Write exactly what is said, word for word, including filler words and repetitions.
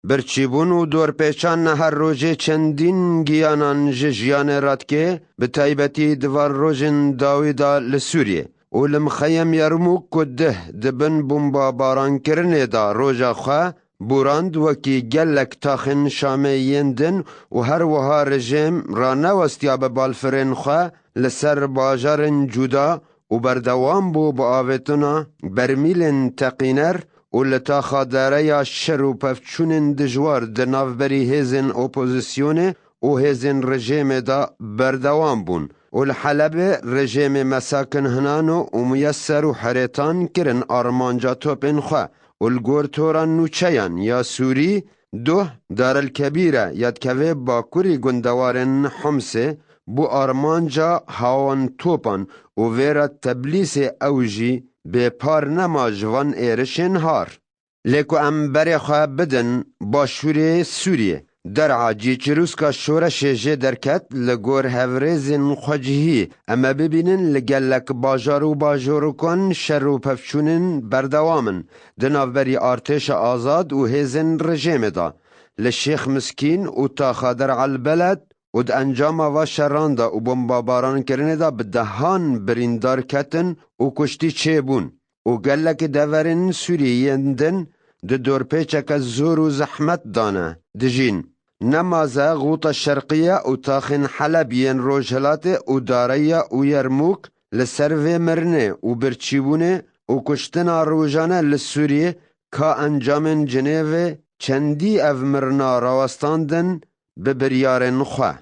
Birçîbûn û dorpêçan her rojê çendîn giyanan ji jiyanê radikê, bi taybetî di van rojên dawî de li Sûriyê. Û li Mixeyem Yermûk ku dih di bin bombabarankirinê de roja xwe borand, wekî gelek taxên Şamê yên din û her wiha rejîm ranewestiya bi balfirên xwe li ser bajarên cuda û berdewam bû bi avêtina bermîlên teqîner û li taxa dereya şer û pevçûnên dijwar di navberî hêzên opozisyonê û hêzên rejîmê de berdewam bûn û li Helebê rejîmê mesakin hinano û muyeser û herêtan kirin armanca topên xwe û li gor tora nûçeyan ya Sûrî, Duh, Darel Kebîre ya dikeve bakurî gundewarên Homsê, bû armanca hawan topan û vêra Teblîsê ew jî bêpar nema ji van êrişên har. Lê ku em berê xwe bidin başûrê Sûriyê, derha cî çirûska şoreşê jê derket li gor hevrêzên xwecihî, em ê bibînin li gelek bajar û bajorokan şer û pevçûnên berdewam in di navberî artêşa azad û hêzên rejîmê de. Li Şêx Miskîn û taxa Der'al Beled û di encama va şeran de û bombabarankirinê de bi dehan birîndar ketin û kuştî çêbûn û gelekî deverên Sûriyê yên din di dorpêçeke zor û zehmet de ne dijîn. Nemaze Xûta Şerqiye û taxên Heleb yên Rojhilatê û Dareya û Yermûk li ser vê mirinê û birçîbûnê û kuştina rojane li Sûriyê ka encamên Cinêvê çendî ev mirina rawestandin bi biryarên xwe.